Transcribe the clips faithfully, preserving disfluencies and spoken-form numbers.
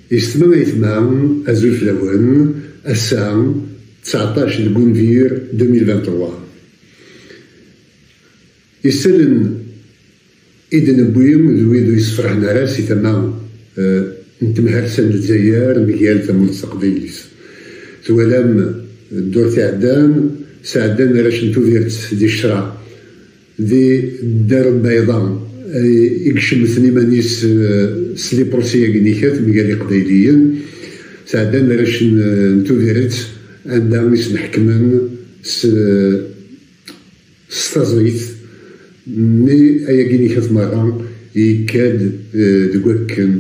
Yessetma ayetma, azul fell-awen. Ass-a, tseɛṭac deg unbir deux mille vingt-trois. Isallen i d-newwi d wid ur yessefraḥen ara si tama, eh, n temharsa n Lezzayer mgal tamurt taqbaylit. Twalam, ddurt iɛeddan, sɛeddan arrac n Tubiret di ccra, di Dar Lbayḍa, eh, i icemmten iman-is, eh, s les procès-agi n ikat mgal Iqbayliyen, sɛeddan arrac n, n Tubiret anda i sen-ḥekmen s, s taẓayt, mi ayagi n ikat merra yekka-d, eh, deg wakken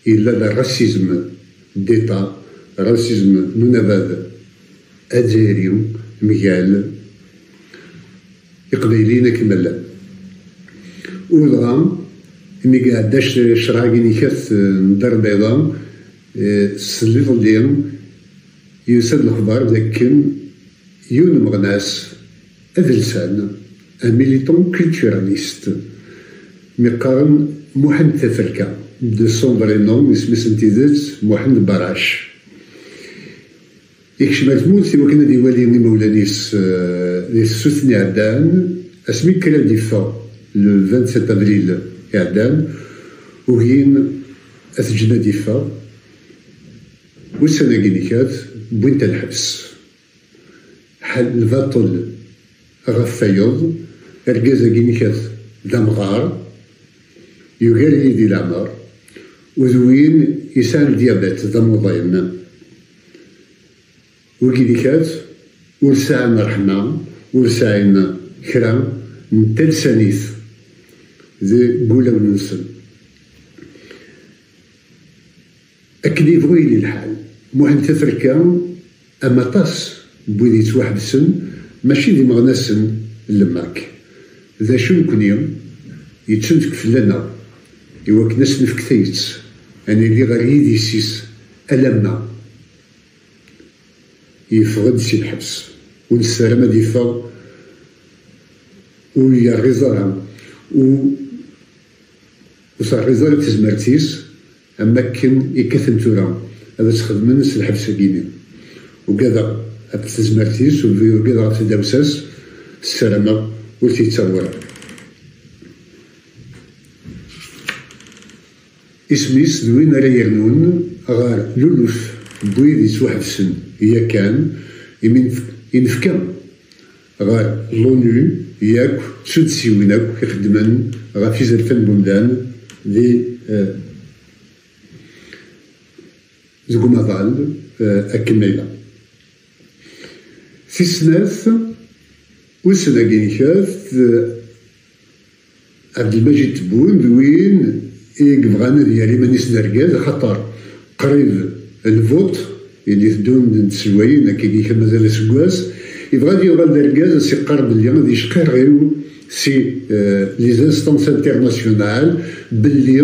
yella d racisme d'État, racisme n unabad azzayri mgal Iqbayliyen akken ma llan. U dɣa, imi iɛedda c-, ccṛeɛ-agi n ikat, eh, n Dar Lbayḍa, eh, s iḍelli, yusa-d lexbar d akken yiwen n umeɣnas adelsan, un militant culturaliste, mi qqaren Muḥend Taferka, de son vrai nom, isem-is n tidet Muḥend Barac. Yekcem ar tmurt i wakken ad iwali imawlan-is, eh, di tefsut-nni iɛeddan, asmi kra d-iffeɣ, le vingt-sept avril iɛeddan, ugin ad t-ǧǧen ad d-iffeɣ. Ussan-agi n ikat, wwin-t ɣer lḥebs. Ḥal lbaṭel ɣef wayeḍ, argaz-agi n ikat d amɣar, yugar-iyi di leɛmer, u d win yesɛan diabète d amuḍin. Wigi d ikat ur sɛan ṛṛeḥma, ur sɛin kra n talsanit deg wulawen-nsen. Akken yebɣu yili lḥal, Muḥend Taferka, am aṭas n wid yettwaḥebsen, mačči d imeɣnasen n Lemak. D acu nekni, yettunefk fell-aneɣ i wakken ad s-nefk tayet, ad nili ɣer yidis-is alamma yeffeɣ-d si lḥebs. Ur nessaram ad yeffeɣ ur yerriẓ ara, ur, ur terriẓ ara tezmert-is, am wakken i kkaten tura ad as-xedmen s lḥebs-agi-nni. Ugadeɣ ɣef tezmert-is, ugadeɣ ɣef tdawsa-s, ssarameɣ ur t-yettaɣ wara. Isem-is d win ara yernun ɣer luluf n wid yettwaḥebsen yakan, imi nef-, i nefka ɣer l'ONU yakk d tuddsiwin akk ixeddmen ɣef izerfan n wemdan di, eh, deg umaḍal, eh, akken ma yella. Tis snat, ussan-agi n ikat, eh, Ɛebdelmajid Tebboune d win i yebɣan ad yerr iman-is d argaz, axaṭer qrib lvuṭ i d-iteddun n tselwayin, akkagi kan mazal aseggas, yebɣa ad yuɣal d argaz, ad s-iqqar belli ad yecqirriw si, eh, les instances internationales, belli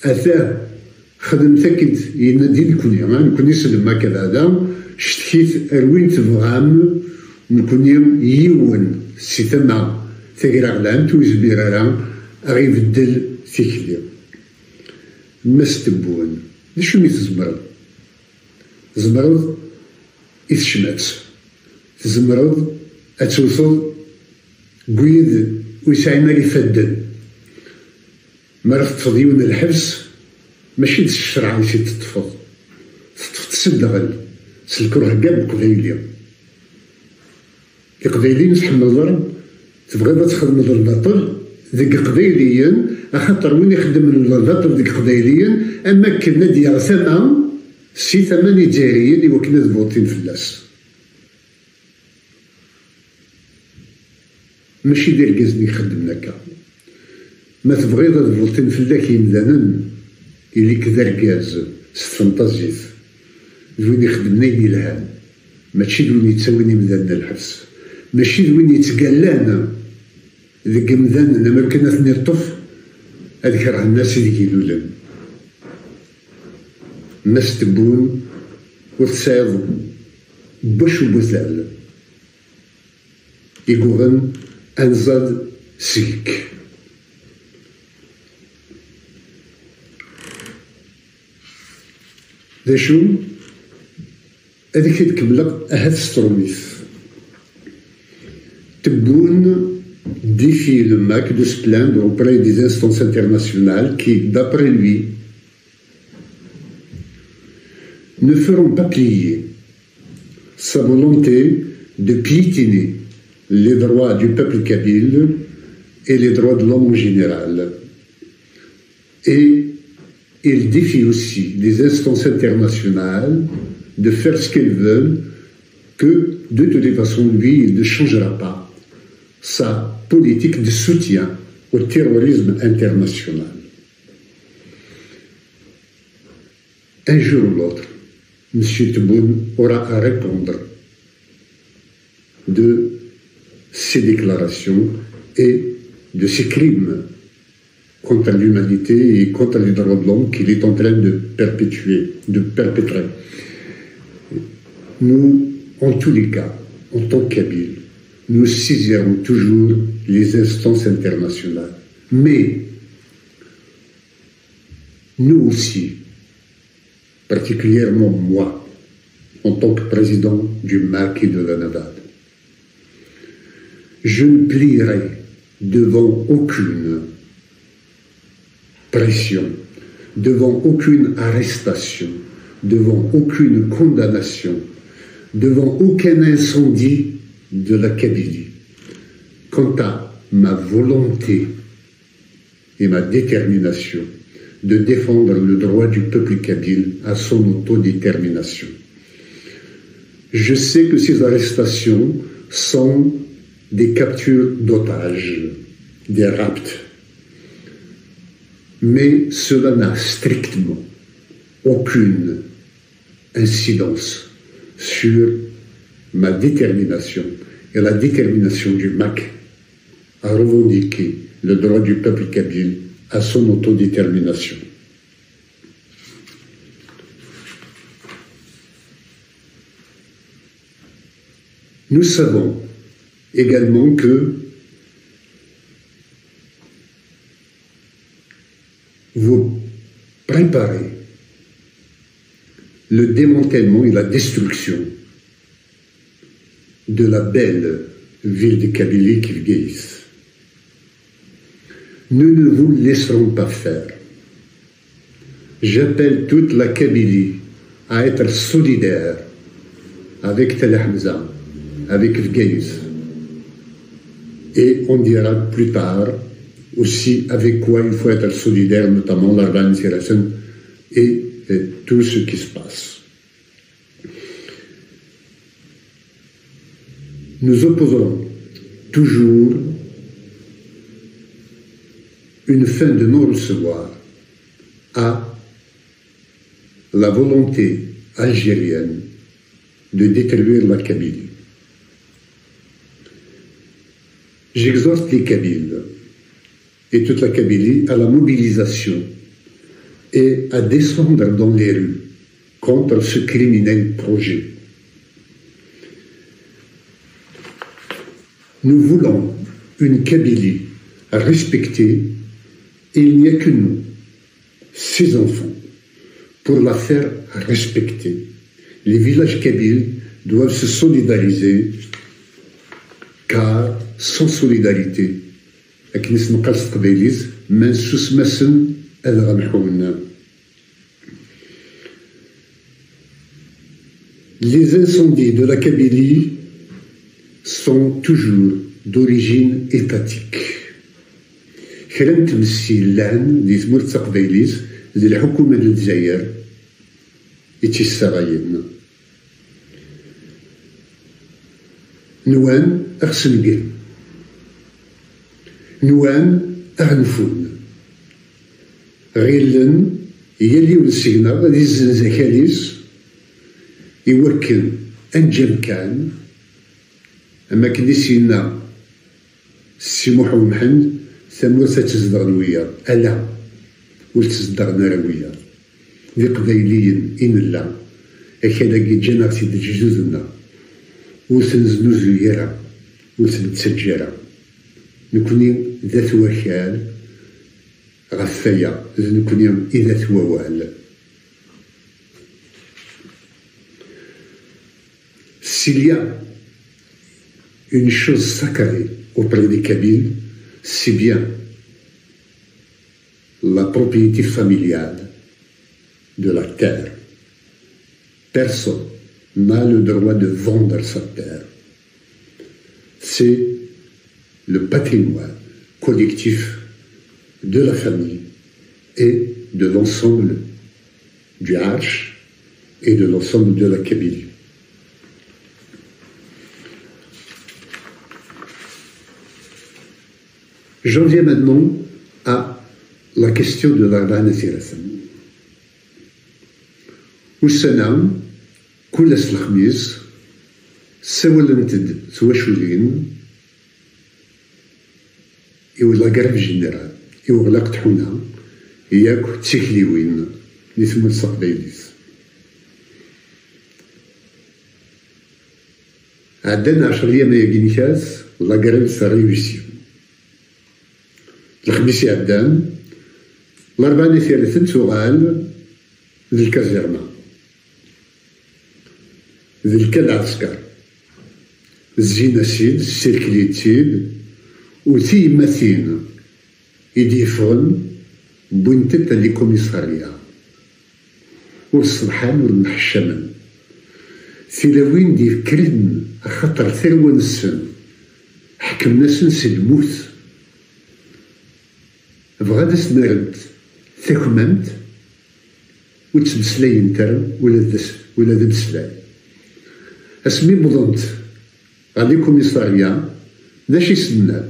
Atah, xedmet akken yenna-d i nekni, a nekni s Lemak abeɛda, cetkit ar win tebɣam, nekni yiwen si tama tagraɣlant ur yezmir ara a ɣ-ibeddel tikli. Mass Tebboune, d acu mi tzemreḍ? Tzemreḍ i tecmat, tzemreḍ ad tewteḍ deg wid ur yesɛin ara ifadden. Mi ara teṭṭfeḍ yiwen n lḥebs, mačči d ccreɛ i t-id-teṭṭfeḍ. Teṭṭfeḍ-t s ddeɣel, s lkerh n Leqbayli. Iqbayliyen ur tḥemmleḍ ara, tebɣiḍ ad txedmeḍ lbaṭel deg Iqbayliyen, axaṭer win ixeddmen lbaṭel deg Iqbayliyen, am akken ad d-yaɣ tama si tama n Izzayriyen i wakken ad buṭin fell-as. Mačči d irgazen i ixeddmen akka. Ma tebɣiḍ ad buṭin fell-ak yimdanen, ili-k d argaz s tfenṭazit, d win ixeddmen ayen yelhan. Mačči d win yettawin imdanen ɣer lḥebs, mačči d win yettgallan deg imdanen am akken ad ten-iṭṭef, ad kerhen ass ideg i lulen. Mass Tebboune, ur tesɛiḍ n wacu n wuzzal i yuɣen anẓad seg-k. D acu? Ad ak-t-id-kemmleɣ ahat s trumit. Tebboune défie le MAK de se plaindre auprès des instances internationales qui, d'après lui, ne feront pas plier sa volonté de piétiner les droits du peuple kabyle et les droits de l'homme en général. Et il défie aussi les instances internationales de faire ce qu'elles veulent, que de toutes les façons, lui, il ne changera pas sa politique de soutien au terrorisme international. Un jour ou l'autre, Monsieur Tebboune aura à répondre de ses déclarations et de ses crimes contre l'humanité et contre les droits de l'homme qu'il est en train de perpétuer, de perpétrer. Nous, en tous les cas, en tant que Kabyles, nous saisirons toujours les instances internationales. Mais nous aussi, particulièrement moi, en tant que président du MAK et de la NAVAD, je ne plierai devant aucune pression, devant aucune arrestation, devant aucune condamnation, devant aucun incendie de la Kabylie. Quant à ma volonté et ma détermination de défendre le droit du peuple kabyle à son autodétermination. Je sais que ces arrestations sont des captures d'otages, des rapts, mais cela n'a strictement aucune incidence sur ma détermination et la détermination du MAK à revendiquer le droit du peuple kabyle à son autodétermination. Nous savons également que vous préparez le démantèlement et la destruction de la belle ville de Kabylie qu'est Bgayes. Nous ne vous laisserons pas faire. J'appelle toute la Kabylie à être solidaire avec Tell Hamza, avec Bgayes. Et on dira plus tard aussi avec quoi il faut être solidaire, notamment l'Arban Sirasen et, et tout ce qui se passe. Nous opposons toujours une fin de non-recevoir à la volonté algérienne de détruire la Kabylie. J'exhorte les Kabyles et toute la Kabylie à la mobilisation et à descendre dans les rues contre ce criminel projet. Nous voulons une Kabylie respectée et il n'y a que nous, ses enfants, pour la faire respecter. Les villages kabyles doivent se solidariser car sans solidarité, akken i s-neqqar s teqbaylit, ma nsusem-asen ad ɣ-mḥun. Les incendies de la Kabylie sont toujours d'origine étatique. Kra n tmes yellan di tmurt taqbaylit d lḥukuma n Lezzayer i tt-yessarayen. Nwan ad ɣ-ssengen, nwan ad ɣ-nfun. Ɣilen yal yiwen seg-neɣ ad izzenz akal-is i wakken Ad neǧǧ amkan, am akken i s-yenna Si Muḥ Umḥend, tamurt ad tt-zedɣen wiyaḍ. Ala, ur tt-zedɣen ara wiyaḍ. D iqbayliyen i nella. Akal-agi ǧǧan-aɣ-t-id lejdud-nneɣ. Ur t-neznuzuy ara, ur t-nettaǧǧa ara. Nekni d at wakal, ɣef waya d nekni i d at wawal. S'il y a une chose sacrée auprès des Kabyles, c'est bien la propriété familiale de la terre. Personne n'a le droit de vendre sa terre. C'est le patrimoine collectif de la famille et de l'ensemble du Arch et de l'ensemble de la Kabylie. J'en viens maintenant à la question de l'Arba'a n At Yiraten. Ussan-a, kul ass lexmis, ssawalent-d twaculin i la grève générale, i uɣlaq n tḥuna, yakk d tikliwin di tmurt taqbaylit. Ɛeddan ɛecra yyam ayagi nekkat, la grève terreyusi. Lexmis iɛeddan, Larebɛa n At Yiraten tuɣal d lkazirma, d lkal ɛesker. Zzin-as-id, ssirklit-id, u tiyemmatin i d-yeffɣen wwint-tent ɣer likumisarya. Ur ṣeḍḥan, ur nneḥcamen. Tilawin d-ikkren axaṭer tarwa-nsen ḥekmen-asen s lmut. Bɣan ad sen-rrent takmamt, ur ttmeslayent ara ula d as-, ula d ameslay. Asmi wwḍent ɣer likumisarya, d acu i sen-nnan?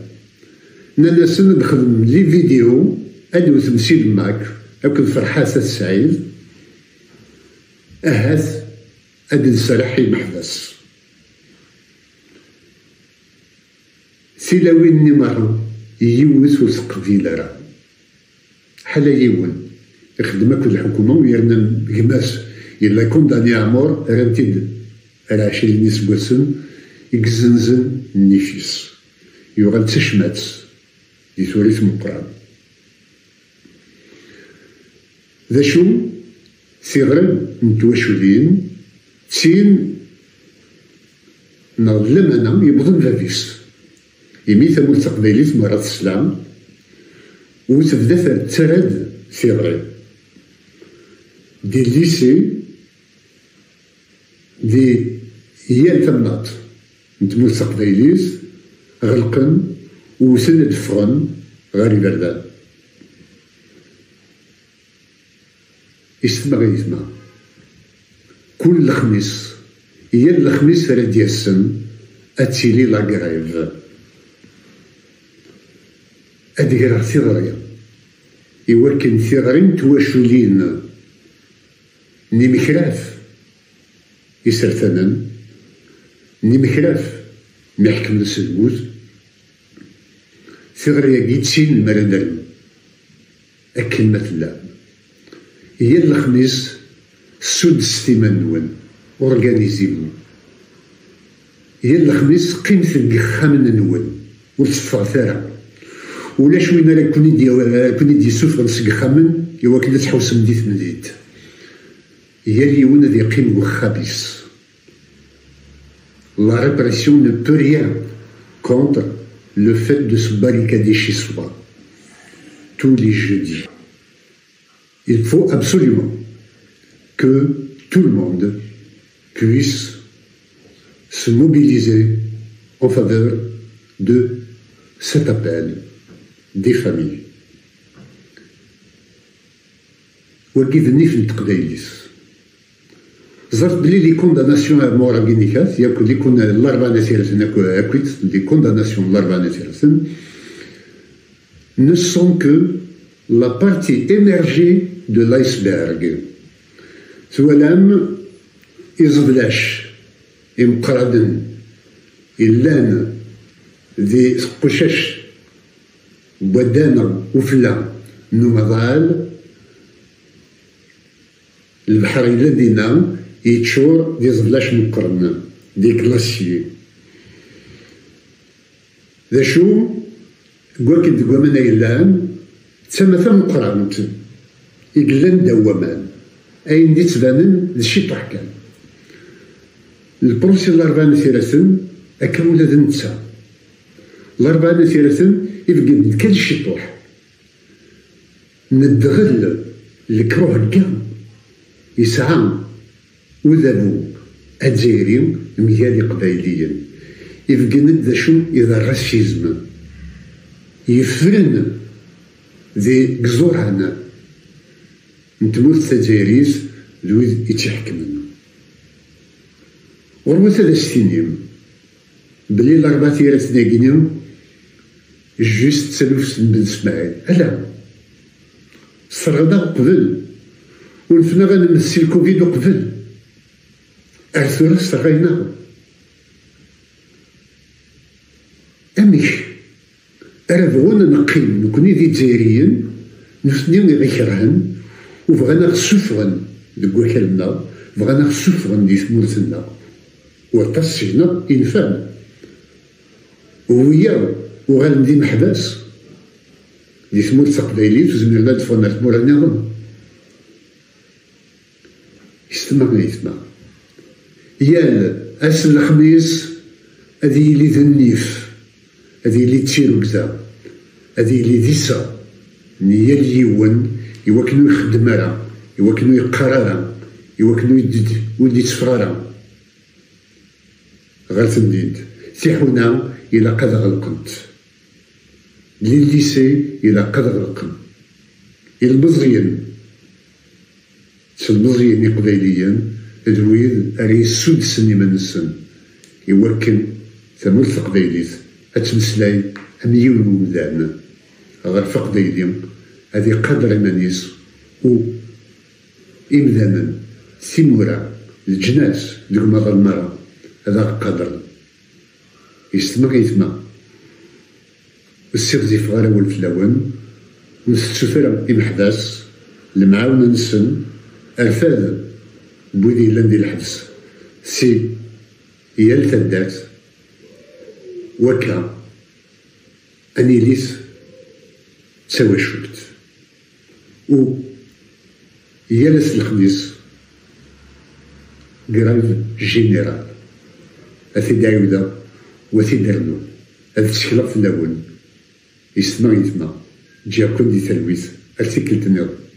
Nnan-asen ad d-xedmem les vidéos, ad d-wtem Si Lmak akked Ferḥat At Sɛid, ahat ad d-nserreḥ i yimeḥbas. Tilawin-nni merra, yiwet ur teqbil ara. Ḥala yiwen, ixeddem akked lḥukuma, u yerna gma-s yella condamné à mort, rran-t-id ar ɛecrin iseggasen i yezzenzen nnif-is. Yuɣal d tacmat di turit meqqran. D acu? Tiɣri n twaculin d tin neɣ d lamana yewwḍen bab-is. Imi tamurt taqbaylit merra tesla, u tebda ter-, tettarra-d tiɣri. Di lycée, di yal tamnaḍt n tmurt taqbaylit, ɣelqen, wten ad d-ffɣen ɣer iberdan. Yessetma ɣer yetma. Kul lexmis, yal lexmis ara d-yasen, ad tili la grève. Ad greɣ tiɣri, i wakken tiɣri n twaculin n imekraf isertanen, n imekraf mi ḥekmen s lmut, tiɣri-agi d tin mi ara nernu. Akken ma tellam. Yal lexmis, suddet iman-nwen, organisez-vous. Yal lexmis, qqimet deg yexxamen-nwen, ur teffɣet ara. Ulac win ara ken-id-, ara ken-id-yessufɣen seg yexxamen i wakken ad tḥewsem di temdint. Yal yiwen ad yeqqim deg uxxam-is. La répression ne peut rien contre le fait de se barricader chez soi tous les jeudis. Il faut absolument que tout le monde puisse se mobiliser en faveur de cet appel des familles. Wagi d nnif n teqbaylit. Ẓret belli les condamnations à mort agi nekkat, yakk les con-, Larebɛa n At Yiraten akk-, akkit, les condamnations n Larebɛa n At Yiraten ne sont que la partie émergée de l'iceberg. Twalam iẓeblac, imeqqranen yellan di tqucact n wadda neɣ ufella n umaḍal, lebḥer yella dinna yeččur d iẓellac meqqren, des glaciers. D acu, deg wakken deg waman ay llan, d tama tameqqrant i yellan ddaw waman, ayen d-ittbanen d ciṭuḥ kan. Lprusi n Larebɛa n At Yiraten akka ula d netta. Larebɛa n At Yiraten ibeggen-d kan ciṭuḥ. Nedɣel lekruh-nni yesɛa udabu azzayri mgal iqbayliyen. Ibeggen-d d acu i d rrasizm. Yefren di iẓuran n tmurt tazzayrit d wid i tt-iḥekmen. Ɣur-wet ad as-tinim belli Larebɛa n At Yiraten-agi-nni, just d taluft n Ben Smaɛil. Ala. Sserɣen-aɣ uqbel. Unfen-aɣ ad nemmet si lkuvid uqbel. Ar tura sserɣayen-aɣ. Amek ara bɣun ad neqqim nekkni d Izzayriyen, nutni i ɣ-ikerhen u bɣan ad ɣ-ssufɣen deg wakal-nneɣ, bɣan ad ɣ-ssufɣen di tmurt-nneɣ? Waṭas seg-neɣ i nfan. Wiyaḍ uɣalen d imeḥbas di tmurt taqbaylit, ur zmiren ad ffɣen ar tmura nniḍen. Yessetma, yessetma. Yal ass n lexmis ad yili d nnif, ad yili d tirugza, ad yili d iseɣ n yal yiwen, i wakken ur ixeddem ara, i wakken ur yeqqar ara, i wakken ur d-, ur d-itteffeɣ ara. Ɣer temdint, tiḥuna ilaq ad ɣelqent. Les lycées ilaq ad ɣelqen. Ilmeẓyen, s ilmeẓyen iqbayliyen, d wid ara yessudsen iman-nsen i wakken tamurt taqbaylit ad tmeslay am yiwen umdan. Aɣref aqbayli ad iqader iman-is u imdanen, timura, leǧnas deg umaḍal merra ad aɣ-qadren. Yessetma, yetma, ur ssiɣzifeɣ ara awal fell-awen, ur tettut ara imeḥbas, lemɛawna-nsen, arfad n wid yellan di lḥebs si yal taddart, wakka ad nilit d tawacult. U yal ass n lexmis, grève générale. Ad t-id-ɛiwdeɣ, u ad t-id-rnuɣ. Ad ttekleɣ fell-awen. Yessetma, yetma, ǧǧiɣ-ken di talwit ar tikkelt nniḍen.